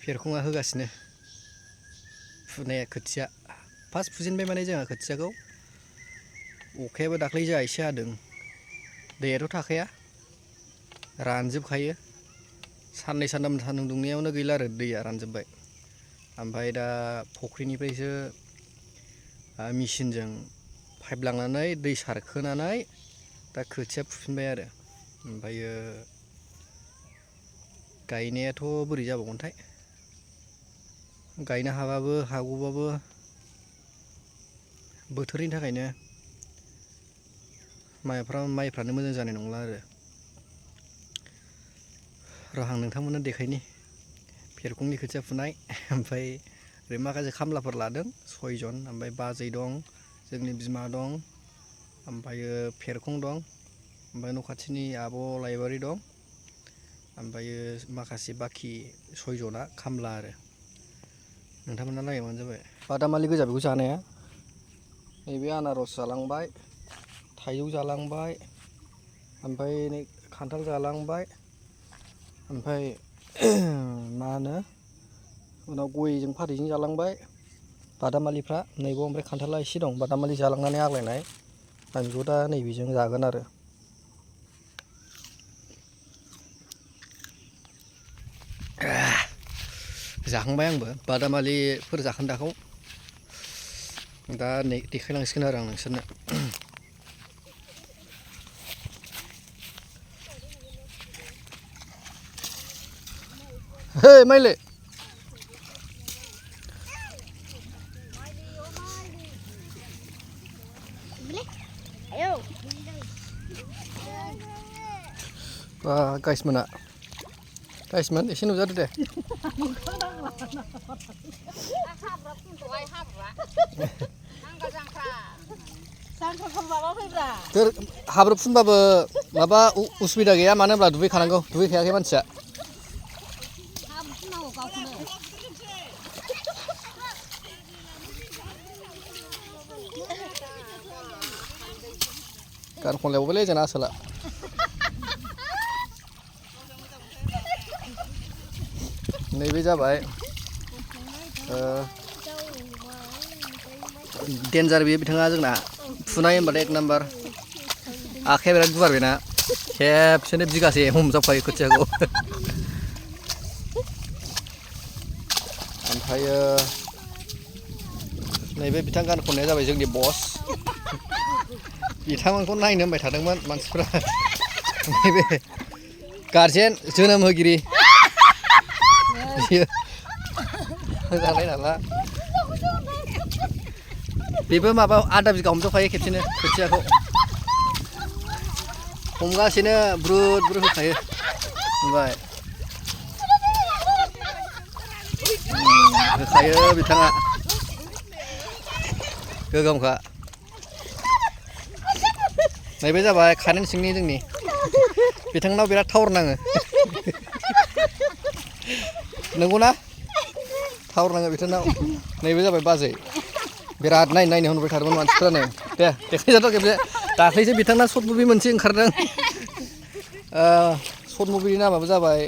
फेरखङा होगासिनो फुनाया खोथिया फार्स्ट फुजेनबाय माने जोंहा खोथियाखौ अखायाबो दाख्लै जोंहा एसे हादों दैयाथ' थाखाया रानजोबखायो साननै सानथाम सान्दुं दुंनायावनो गैला आरो दैया रानजोब्बाय ओमफ्राय दा फुख्रिनिफ्रायसो मेचिनजों पाइप लांनानै दै सारखोनानै दा खोथिया फुफिनबाय आरो ओमफ्रायो गायनायाथ' बोरै जाबावगोनथाय गायनो हाबाबो हागौबाबो बोथोरनि थाखायनो माइफ्रानो मोजां जानाय नंला आरो आं नोंथांमोननो देखायनि फेरखंनि खोथिया फुनाय ओमफ्राय ओरै माखासे खामलाफोर लादों 6 जन ओमफ्राय बाजै दं जोंनि बिमा दं ओमफ्रायो फेरखं दं ओमफ्राय न' खाथिनि आब' लाइबारि दं ओमफ्रायो माखासे बाखि 6 जना खामला आरो नोंथांमोना नायबानो जाबाय बादामालि गोजा बेखौ जानाया नैबे आनारस जालांबाय थाइजौ जालांबाय ओमफ्राय नै खान्थाल जालांबाय ओमफ्राय मा होनो उनाव गयजों फाथैजों जालांबाय बादामालिफ्रा नैबाव ओमफ्राय खान्थाला एसे दं बादामालि जालांनानै आग्लायनाय आं बेखौ दा नैबेजों जागोन आरो जाखांबाय आंबो बादामालिफोर जाखोन्दाखौ दा नै देखायलांसिगोन आरो आं नोंसोरनो हे माइले गाइसमोन एसे नुजादो दे हाब्रु फुनबाबो माबा उसुबिदा गैया मानो होनब्ला दुगैखानांगौ दुगैखायाखै मानसिया गान खनलायबावबायलै जोंना आसोला नैबे जाबाय डेन्जार बेयो बिथाङा जोंना फुनाय होनबाथाय 1 नाम्बार आखाइया बिराद गुवार बेना खेबसेनो बिगासे हमजाबखायो खोथियाखौ ओमफ्रायो नैबे बिथां गान खननाया जाबाय जोंनि बस बिथांमोनखौ नायनो होनबाय थादोंमोन मानसिफ्रा नैबे गारजेन जोनोम होगिरि मोजाङै नाला बेबो माबा आधा बिगा हमजोबखायो खेबसेनो खोथियाखौ हमगासिनो ब्रुद ब्रुद होखायो ओमफ्राय होखायो बिथाङा गोगोमखा नैबे जाबाय कारेन्ट सिंनि जोंनि बिथांनाव बिराद टावार नाङो नंगौना टावार नाङो बिथांनाव नैबे जाबाय बाजै बिराद नायनो होनबाय थादोंमोन मानसिफ्रानो दे देखायजाथ' खेबसे दाख्लैसो बिथांना सर्ट मुभि मोनसे ओंखारदों सर्ट मुभिनि नामाबो जाबाय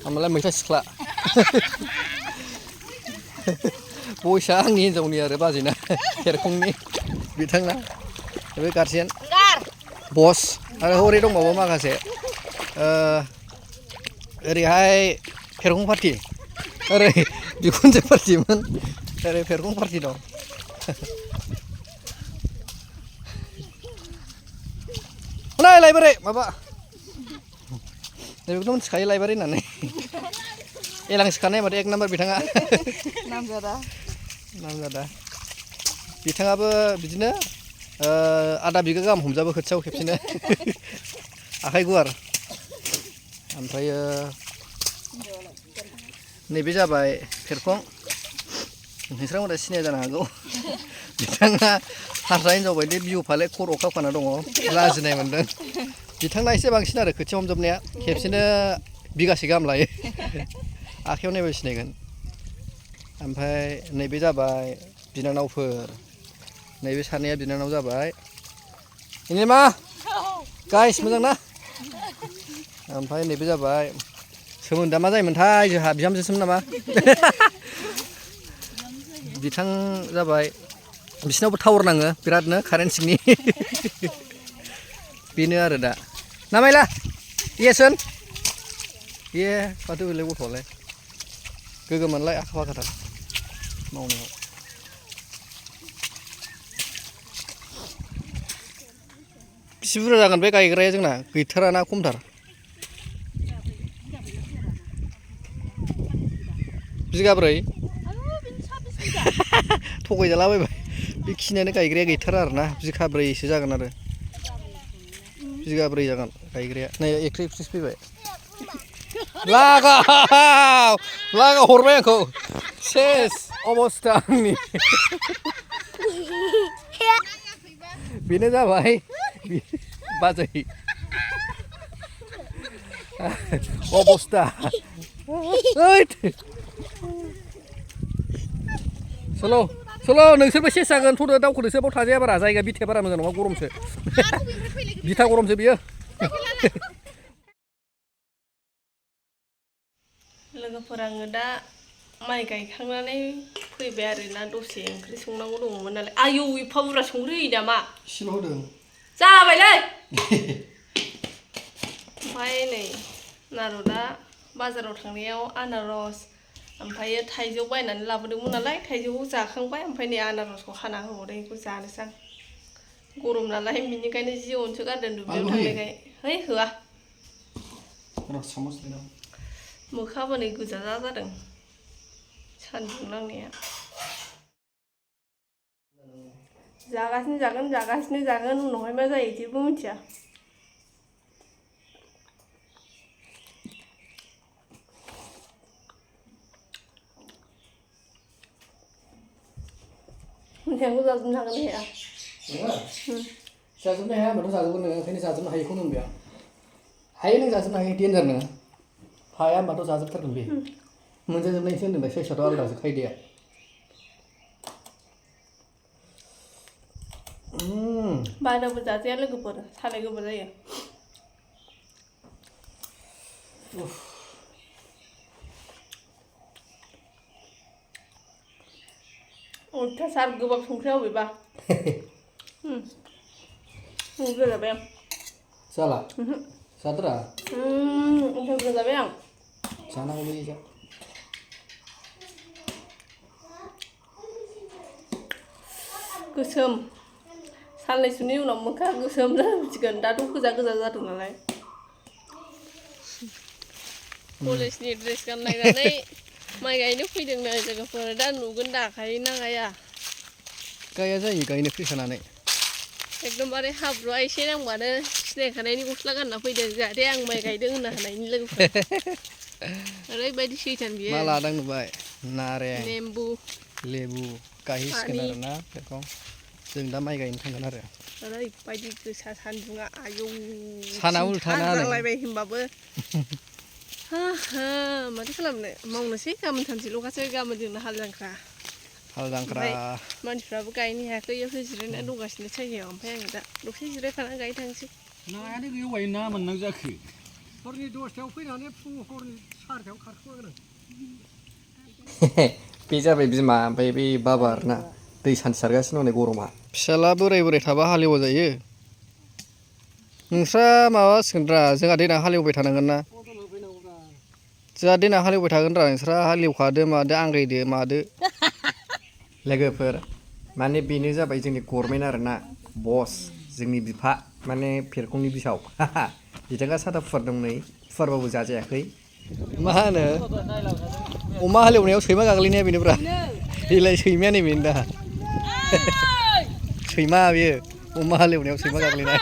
मामोनलाय मैथा सिख्ला बयसा आंनि हिन्जावनि आरो बाजैना फेरखंनि बिथांना बे गारजेन बस आरो हरै दंबावो माखासे ओरैहाय फेरखं पार्टि ओरै बिखुनजो पार्टिमोन ओरै फेरखं पार्टि दं नाय लाइबारि माबा नैबेखौथ' मिथिखायो लाइबारि होननानै एलांसिखानाय होनबाथाय 1 नाम्बार बिथाङा नामजादा बिथाङाबो बिदिनो आधा बिगा गाहाम हमजाबो खोथियाव खेबसेनो आखाइ गुवार ओमफ्रायो नैबे जाबाय फेरखं नोंस्रांमोना सिनाया जानो हागौ बिथाङा हारसा हिन्जाव बायदि बिहु फाले खर' खावखाना दङ लाजिनाय मोनदों बिथांना एसे बांसिन आरो खोथिया हमजोबनाया खेबसेनो बिगासे गाहाम लायो आखाइयाव नायबा सिनायगोन ओमफ्राय नैबे जाबाय बिनानावफोर नैबे सानैया बिनानाव जाबाय इनिमा गाइस मोजां ना ओमफ्राय नैबे जाबाय सोमोन्दोआ मा जायोमोनथाय जोंहा बिहामजोसोमोन नामा बिथां जाबाय बिसिनावबो टावार नाङो बिरादनो कारेन्ट सिंनि बेनो आरो दा नामायला इयेसन इये माथो बेलाय गथ'आलाय गोगोमोनलाय आखा फाखाथार मावनायाव बेसे बुरजा जागोन बे गायग्राया जोंना गैथाराना खमथार बिगाब्रै थगायजालाबायबाय बेखिनियानो गायग्राया गैथारा आरोना बिगाब्रैसो जागोन आरो बिगाब्रै जागोन गायग्राया नै एक्ट्रिस फैबाय लागा हरबाय आंखौ सेस अबस्था आंनि बेनो जाबाय बाजै अबस्था सल' नोंसोरबो सेस जागोन थ'दो दावखोदोसो बाव थाजाया बारा जायगा बिथाया बारा मोजां नङा गरमसो बिथा गरमसो बियो लोगोफोर आङो दा माइ गायखांनानै फैबाय आरोना दसे ओंख्रि संनांगौ दङमोन नालाय आयौ एफा बुरजा संख्रि होयो नामा एसेल' होदों जाबायलै ओमफ्राय नै नारदा बाजाराव थांनायाव आनारस ओमफ्राय थाइजौ बायनानै लाबोदोंमोन नालाय थाइजौखौ जाखांबाय ओमफ्राय नै आनारसखौ हाना होबावदों बेखौ जानोसै आं गरम नालाय बिनिखायनो जि अनसो गारदों दुब्लियाव थांनायखाय है होआ मोखाङाबो नै गोजा जादों सान्दुं नांनाया जागासिनो जागोन उनावहाय मा जायो जेबो मिथिया मोनसेखौ जाजोबनो हागोन ना हाया जाजोबनो हाया होनबाथ' जाजोबगोन नोङो ओंखायनो जाजोबनो हायैखौनो होनबाय आं हायो नों जाजोबनो हायो डेन्जार नोङो हाया होनबाथ' जाजोबथारगोन बे मोनजाजोबनायसो होनदों साइसआथ' आलादासो खायदाया बाराबो जाजाया लोगोफोर सालाय गोबा जायो अयथासार गोबाब संख्रिया अबेबा गोजाबाय आं जाला जादरा ओमफ्राय गोजाबाय आं जानांगौलै जा गोसोम साननैसोनि उनाव मोखां गोसोम जासिगोन दाथ' गोजा जादों नालाय कलेजनि ड्रेस गाननानै माइ गायनो फैदोंनो लोगोफोर दा नुगोन दा गायोना गाया गाया जायो गायनो फैखानानै एकदमबारे हाब्रुआ एसे नांबानो सिनायखानायनि गस्ला गानना फैदों जाहाथे आं माइ गायदों होननो हानायनि लोगोफोर ओरैबायदि सैथान बियो मा लादों नुबाय नारें लेबु गायहैसिगोन आरोना बेखौ जों दा माइ गायनो थांगोन आरो ओरैबायदि गोसा सान्दुङा आयौ साना उल्थाना जालायबाय होनबाबो माथो खालामनो मावनोसै गाबोन सानसेल'खासै गाबोन जोंना हाल जांख्रा मानसिफ्राबो गायनो हायाखै इयावसो जिरायना दंगासिनो जायगायाव ओमफ्राय आङो दा दसे जिरायफानानै गायनो थांसै नायानो गैयाव गायनो ना मोननांगौ जाखो हरनि 10थायाव फैनानै फुं हरनि 4थायाव खारखोमागोन बे जाबाय बिमा ओमफ्राय बे बाबा आरोना दै सान्थि सारगासिनो दं गरमा फिसाला बोराय थाबा हालेवा जायो नोंस्रा माबासिगोनब्रा जोंहा देनां हालेवबाय थानांगोन ना जोंहा देनां हालेवबाय थागोन रा नोंस्रा हालेवखादो मादो आंगायदो मादो लोगोफोर माने बेनो जाबाय जोंनि गभर्नमेन्ट आरोना बस जोंनि बिफा माने फेरखंनि बिसाव बिथाङा साथा फुवारदों नै फुवारबाबो जाजायाखै मा होनो अमा हालेवनायाव सैमा गाग्लिनाया बेनोब्रा बेलाय सैमायानो बेनो दा सैमा बेयो अमा हालेवनायाव सैमा गाग्लिनाय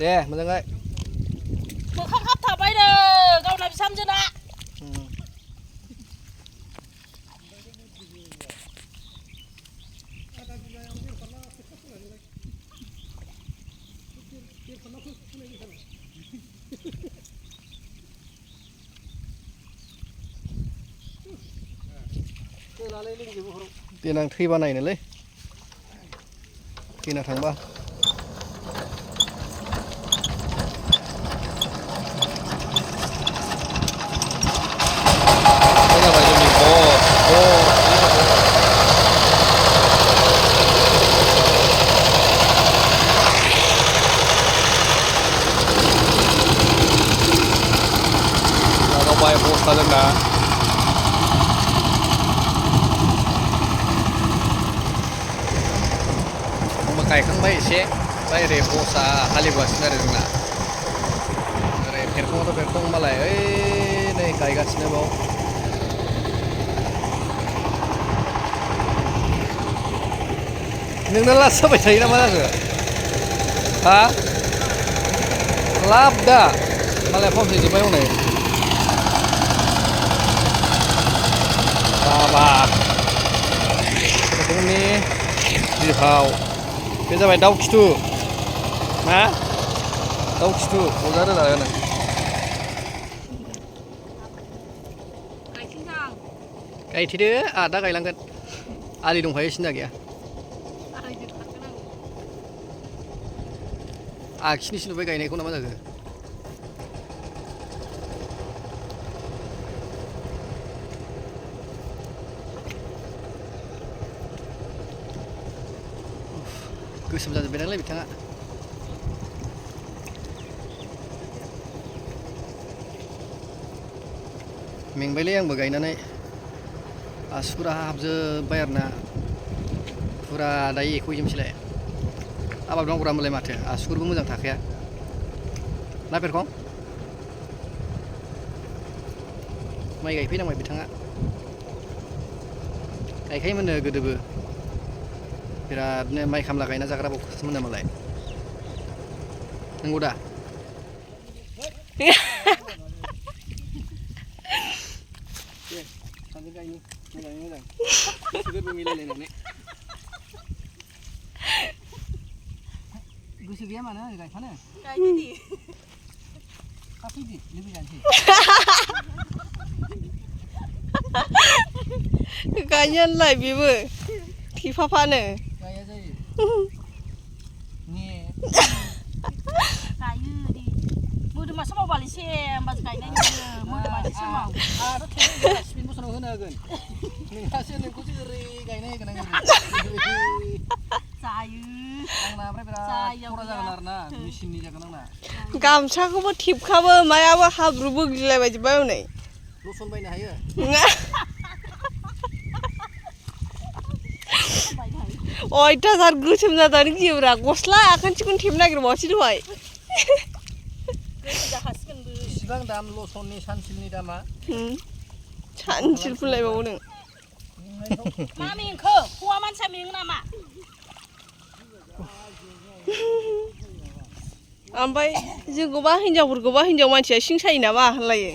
दे मोजाङै मोखां हाबथाबायनो गावना बिहामजोना देनां थैबा नायनोलै थैना थांबा रसा जोंना गायखांबाय एसे ओमफ्राय ओरै बसा हालेवगासिनो आरो जोंना ओरै फेरखङाथ' फेरखं मालाय ओइ नै गायगासिनो बाव नोंना लास जाबाय थायो ना मा जाखो हा लाब दा मालाय फावसायजोब्बाय हनै बाबा फेरखंनि बिफाव बे जाबाय दाउ खिथु मा दाउ खिथु बजा रोदा होनो गायथेदो आहा दा गायलांगोन आलि दंखायो सिन्था गैया आखिनिसो नुबाय गायनायखौ ना मा जाखो गोसोम जाजोब्बाय नालाय बिथाङा मेंबायलै आंबो गायनानै आसुगुरा हाबजोब्बाय आरोना फुरा दायो एख'हैजोबसैलाय आबाद मावग्रा मोनलाय माथो आसुगुरबो मोजां थाखाया ना फेरखं माइ गायफैनांबाय बिथाङा गायखायोमोननो गोदोबो बिरादनो माइ खामला गायना जाग्रा बावखासोमोन मालाय नंगौ दा सानैजों गायनि मोजाङै मोजां गोसो गोरबो मिलायलायनानै गोसो गैया मानो गायफानो गायदि फैदि लोगो जानोसै गायनायालाय बेबो थेफाफानो गाया जायो ने गायो दि मोदोमा सोमावबाल एसे होमबासो गायनाय नुयो मोदोमा एसे सोमाव आरो थेवबो स्पिन बोसोराव होनो हागोन नोंहासो नोंखौसो ओरै गायनाय होगोन आङो जायो आंना ओमफ्राय बिराद खरा जागोन आरोना मेचिननि जागोन आंना गामसाखौबो टिपखाबो मायाबो हाब्रुबो गिलायबायजोब्बाय हनै लसन बायनो हायो अयथासार गोसोम जाजानो गियोब्रा गस्ला आखान्थिखौनो थेबनो नागिरबावासै दहाय जाखासिगोनबो बेसेबां दाम लसननि सानसिलनि दामा सानसिल फुनलायबावो नों मा मेंखो हौवा मानसिया मेङो नामा ओमफ्राय जोंखौबा हिनजावफोरखौबा हिनजाव मानसिया सिं सायो नामा होनलायो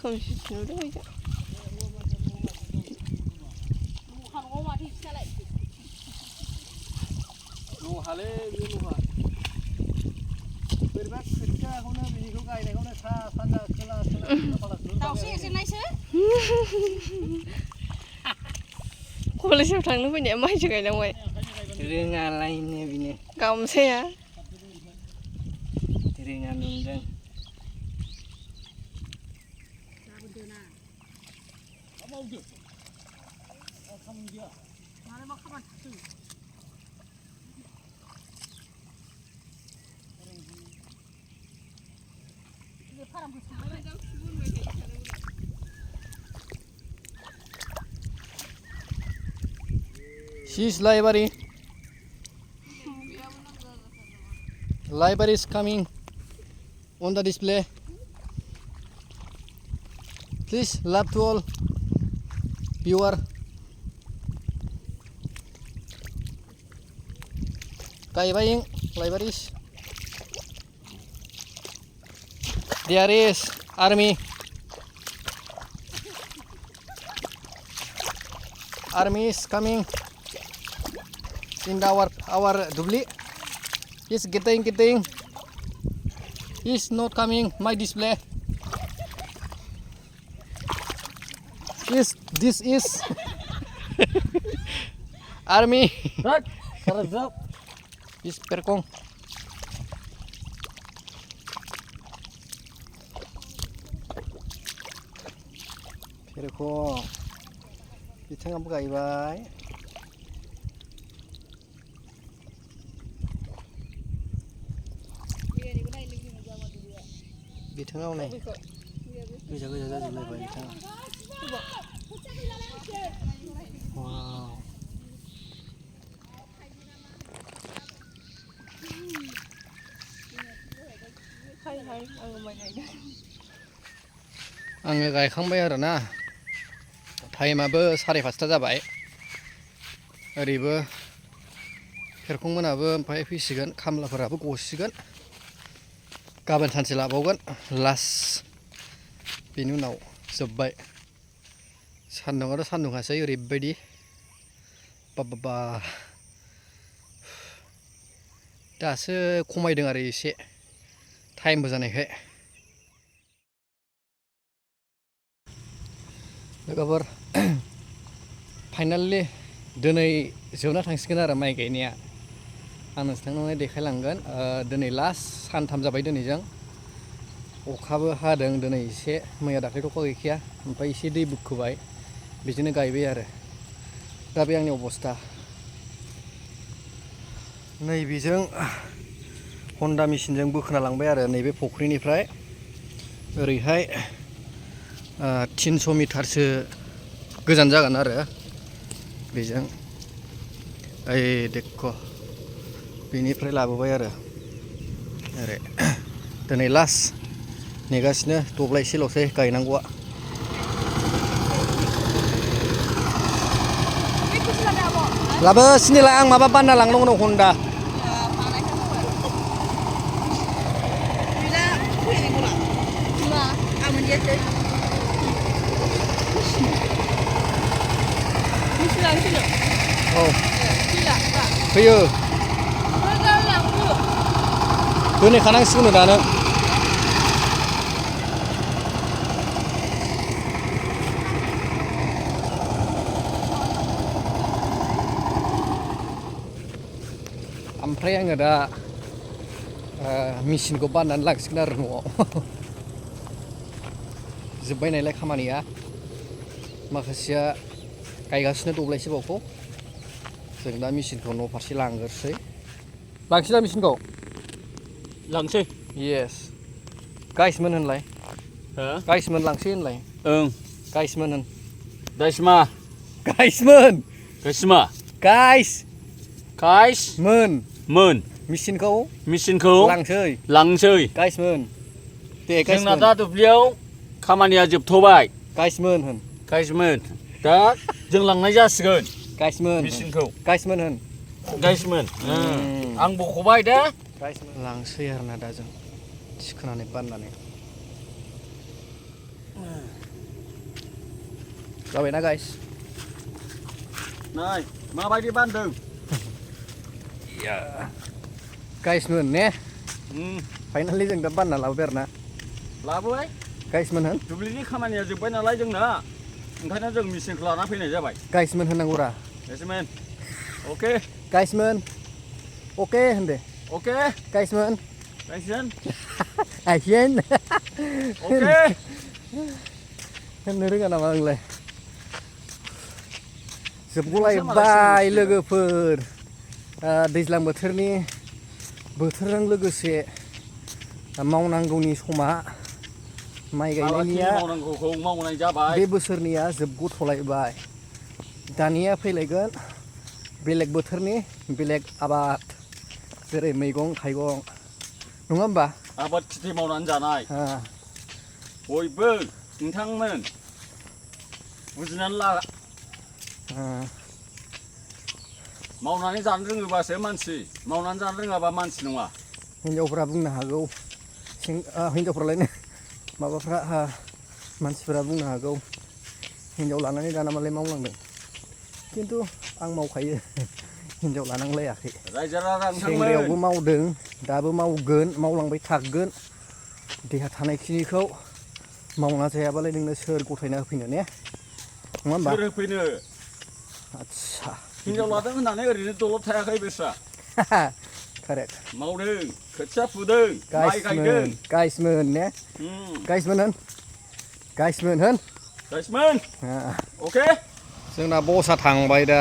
खोमसि नुदों बेजों लहालै बे लहा बोरैबा खोथियाखौनो बिनिखौ गायनायखौनो सा सानजा खोला दाउसो एरजेननायसो कलेजाव थांनो फैनाया माइसो गायनांबाय रोङालायनो बिनो गामसाया रोङा नंदों She's library. Library is coming on the display. Please love to all viewer. Kaibaying libraries. There is army. Army is coming in our dubli. Is getting. Is not coming my display. This is army. Is perkong. Perkong. बिथाङाबो गायबाय बिथाङा हनै गोजा गोजा जाजोबलायबाय बिथाङा वाव हाय हाय आङो माइ गायदों आङो गायखांबाय आरोना टाइमाबो 5:30 जाबाय ओरैबो फेरखंमोनाबो ओमफ्राय फैसिगोन खामलाफोराबो गसिगोन गाबोन सानसे लाबावगोन लास्ट बेनि उनाव जोब्बाय सान्दुंआथ' सान्दुंखासै ओरैबायदि बाबा दासो खमायदों आरो एसे टाइमबो जानायखाय लोगोफोर फाइनालि दिनै जोबना थांसिगोन आरो माइ गायनाया आं नोंथांनो देखायलांगोन दिनै लास्ट सानथाम जाबाय दिनैजों अखाबो हादों दिनै एसे मैया दाख्लैथ' अखा गैखाया ओमफ्राय एसे दै बुखोबाय बिदिनो गायबाय आरो दा बे आंनि अबस्था नैबेजों हन्डा मेचिनजों बोखोना लांबाय आरो नैबे फुख्रिनिफ्राय ओरैहाय 300 मिटारसो गोजान जागोन आरो बेजों ओइ देखो बेनिफ्राय लाबोबाय आरो ओरै दिनै लास्ट नेगासिनो दब्लायसेल'सै गायनांगौआ लाबो सिनिला आं माबा बानना लांनांगौ दं हन्डा औ फैयो दोनहैखानांसिगोन दानो ओमफ्राय आङो दा मेचिनखौ बाननानै लांसिगोन आरो न'आव जोब्बाय नालाय खामानिया माखासेया गायगासिनो दब्लायसेबावखौ जों दा मेचिनखौ न' फारसे लांग्रोसै लांसै दा मेचिनखौ लांसै येस गाइसमोन होनलाय हो गाइसमोन लांसै होनलाय ओं गाइसमोन होन दाइसमा गाइसमोन दाइसमा गाइसमोन मोन मेचिनखौ लांसै लांसै गाइसमोन दे जोंना गाइसमोन दा दुब्लियाव खामानिया जोबथ'बाय गाइसमोन होन गाइसमोन दा जों लांनाय जासिगोन गाइसमोन मेचिनखौ गाइसमोन होन गाइसमोन आं बख'बाय दे गाइसमोन लांसै आरोना दा जों थिखोनानै बाननानै जाबायना गाइस नाय माबायदि बानदों गाइसमोन ने फाइनालि जों दा बानना लाबोबाय आरोना लाबोबाय गाइसमोन होन दुब्लिनि खामानिया जोब्बाय नालाय जोंना ओंखायनो जों मेचिनखौ लाना फैनाय जाबाय गाइसमोन होननांगौ रा गाइसमोन अके गाइसमोन अके होनदे अके गाइसमोन गाइसमोन आइसेन अके होननो रोङा नामा आंलाय जोबग'लायबाय लोगोफोर दैज्लां बोथोरजों लोगोसे मावनांगौनि समा माइ गायनायनिया मावनांगौखौ मावनाय जाबाय बे बोसोरनिया जोबग'थ'लायबाय दानिया फैलायगोन बेलेग बोथोरनि बेलेग आबाद जेरै मैगं थाइगं नङा होमबा आबाद खेथि मावनानै जानाय बयबो नोंथांमोन बुजिनानै ला मावनानै जानो रोङोबासो मानसि मावनानै जानो रोङाबा मानसि नङा हिनजावफ्रा बुंनो हागौ हिनजावफ्रालायनो माबाफ्रा मानसिफोरा बुंनो हागौ हिनजाव लानानै दाना मालाय मावलांदों खिन्थु आं मावखायो हिनजाव लानांलायाखै रायजो राजा सेंग्रायावबो मावदों दाबो मावगोन मावलांबाय थागोन देहा थानायखिनिखौ मावना जायाबालाय नोंनो सोर गथायना होफैनो ने नङा होमबा सोर होफैनो आदसा हिनजाव लादों होननानै ओरैनो दलद थायाखै बेस्रा कारेक्ट मावदों खोथिया फुदों माइ गायदों गाइसमोन ने गाइसमोन होन गाइसमोन अके जोंना बसा थांबाय दा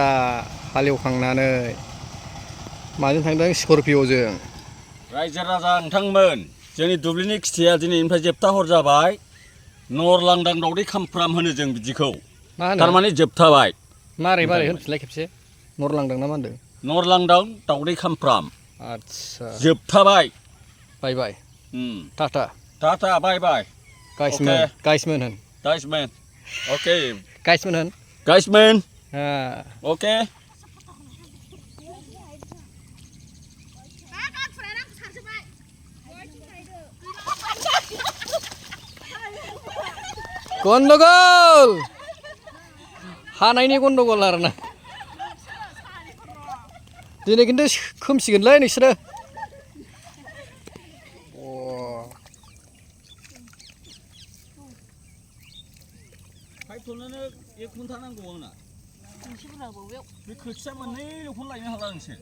हालेवखांनानै माजों थांदों स्करपिय'जों रायजो राजा नोंथांमोन जोंनि दुब्लिनि खिथिया दिनैनिफ्राय जोबथा हर जाबाय नर लांदां दावदै खामफ्राम होनो जों बिदिखौ मा होनो थारमाने जोबथाबाय मारै मारै होनफिनलाय खेबसे नरलांदों ना मा होनदों नर लांदां दावदै खामफ्राम आदसा जोबथाबाय बाय बाय टाटा टाटा बाय बाय गाइसमोन गाइसमोन होन गाइसमेन अके गाइसमोन होन गाइसमेन ओके गन्दगल हानायनि गन्दगल आरोना दिनै खिन्थु खोमसिगोनलै नोंसोरो फाइथ'नोनो 1 घन्टा नांगौ आंना बे खोथिया मोननैल'खौनो लायनो हाला नोंसोर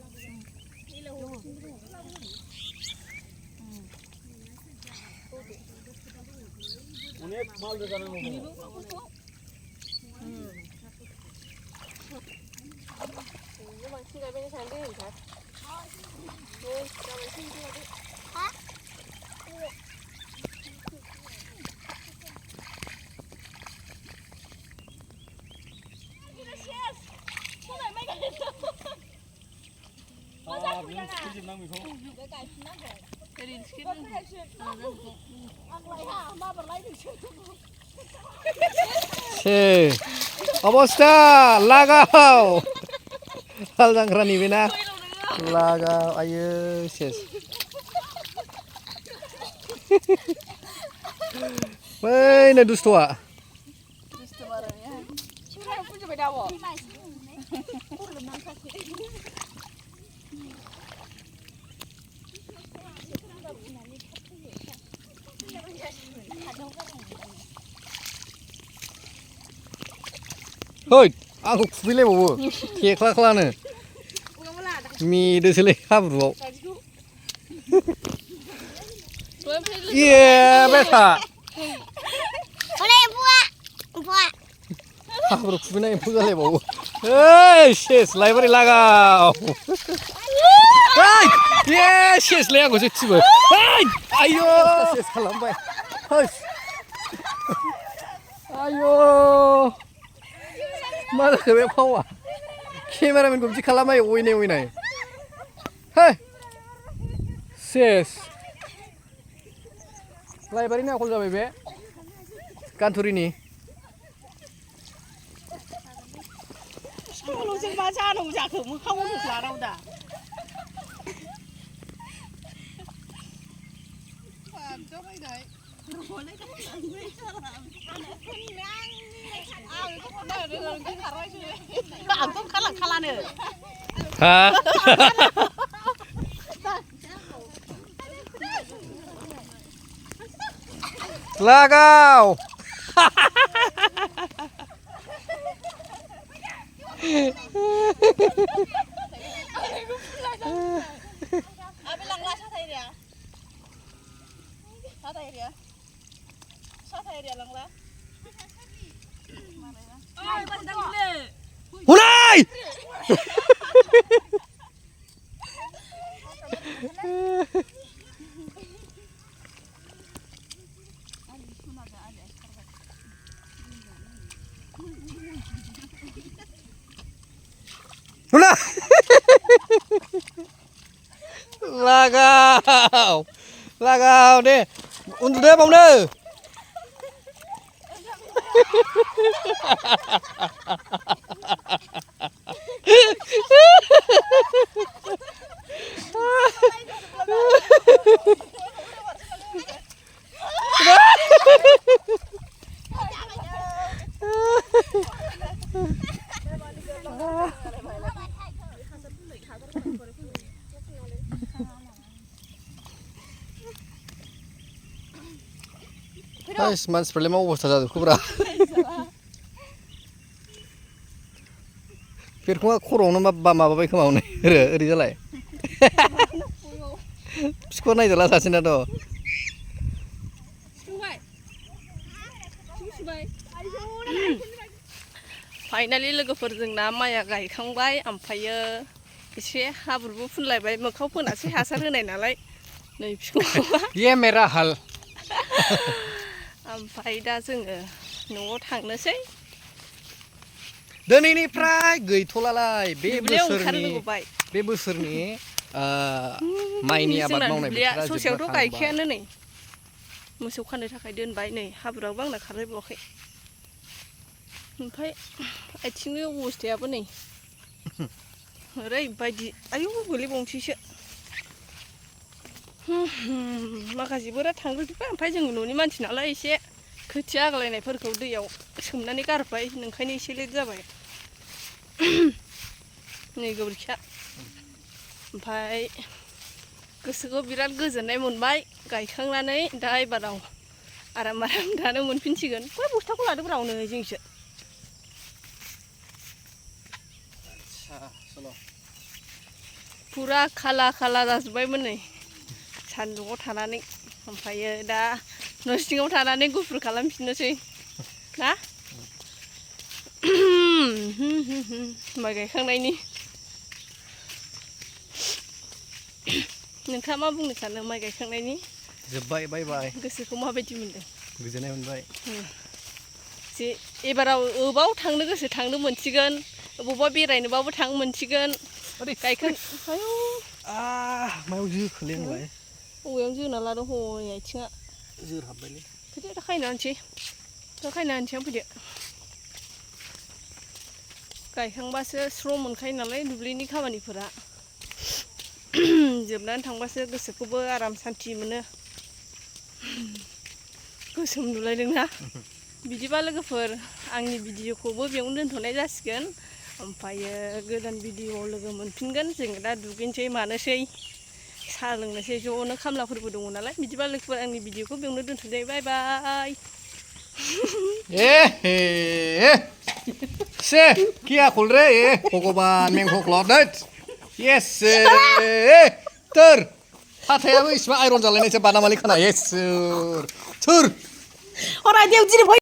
अनेक माल रोगानांगौ दङ अबस्था लागाव हाल जांख्रानि बेना लागाव आयो सेस बैनो दुस्थ'आ हैद आंखौ खुबैलायबावो थेख्ला ख्लानो मेदोसोलै हाब्रुआव ए बेथा हाब्रु खुबैनाय एम्फौ जालायबावो ओइ सेस लाइबारि लागाव ए सेसलाय आंखौसो थिबो आयौ सेस खालामबाय आयौ मा जाखो बे फावा केमेरामेनखौ बिदि खालामबाय अयनाय अयनाय हे सेस लाइबारिनि आखल जाबाय बे गान्थुरिनि जों मा जानांगौ जाखो मोखाङाव लानांगौ दा आंथ' खालानो लागाव Hunay! Hunay! Lagaw! Lagaw deh. Untuk dia bang deh. Guys, मानसिफ्रालाय मा अबस्था जाजोबखोब्रा बेरखुङा खर'आवनो माबाबाय खोमा हनै ओरैजालाय बिखौ नायजाला सासेनाथ' फाइनालि लोगोफोरजोंना माइया गायखांबाय ओमफ्रायो एसे हाब्रुबो फुनलायबाय मोखाङाव फोनासै हासार होनाय नालाय नै बिखुङाव ये मेरा हाल ओमफ्राय दा जोङो न'आव थांनोसै दिनैनिफ्राय गैथ'लालाय बे बोसोरनि माइनि आबाद मावनाय बोथोरा ससेयावथ' जोबना गायखायानो नै मोसौ खानो थाखाय दोनबाय नै हाब्रुआबो आंना खारलायबावाखै ओमफ्राय आथिंनि अबस्थायाबो नै ओरैबायदि आयौ गोलैबावनोसैसो माखासेफोरा थांग्रोजोब्बाय ओमफ्राय जों न'नि मानसि नालाय एसे खोथिया आग्लायनायफोरखौ दैयाव सोमनानै गारबाय ओंखायनो एसे लेट जाबाय नै गोबोरखिया ओमफ्राय गोसोखौ बिराद गोजोननाय मोनबाय गायखांनानै दा एबाराव आराम दानो मोनफिनसिगोन बै बस्थाखौ लादोब्रा हनै जोंसो फुरा खाला खाला जाजोब्बायमोन नै सान्दुङाव थानानै ओमफ्रायो दा न' सिङाव थानानै गुफुर खालामफिननोसै ना माइ गायखांनायनि नोंथाङा मा बुंनो सानो माइ गायखांनायनि जोब्बाय बाय बाय गोसोखौ माबायदि मोनदों गोजोननाय मोनबाय जे एबाराव अबाव थांनो गोसो थांनो मोनसिगोन अबावबा बेरायनोबाबो थांनो मोनसिगोन गायखां आयौ मायाव जोखोलै आंलाय औवायावनो जोना लादों हनै आथिङा जोरहाबबायलै फैदो दा खायना होनोसै आं फैदो गायखांबासो स्र' मोनखायो नालाय दुब्लिनि खामानिफोरा जोबनानै थांबासो गोसोखौबो आराम सान्थि मोनो गोसोम नुलायदोंना बिदिबा लोगोफोर आंनि भिडिअखौबो बेयावनो दोनथ'नाय जासिगोन ओमफ्रायो गोदान भिडिअआव लोगो मोनफिनगोन जोङो दा दुगैनोसै मानोसै साहा लोंनोसै ज'नो खामलाफोरबो दङ नालाय बिदिबा लोगोफोर आंनि भिडिअखौ बेयावनो दोनथ'नोसै बाय बाय Se, kia kulre भगवान मेंहख्लबदैत yes थोर हाथायाबो इसिबां आइरन जालायनायसो बादामालि खाना yes थोर अराय देव दिनै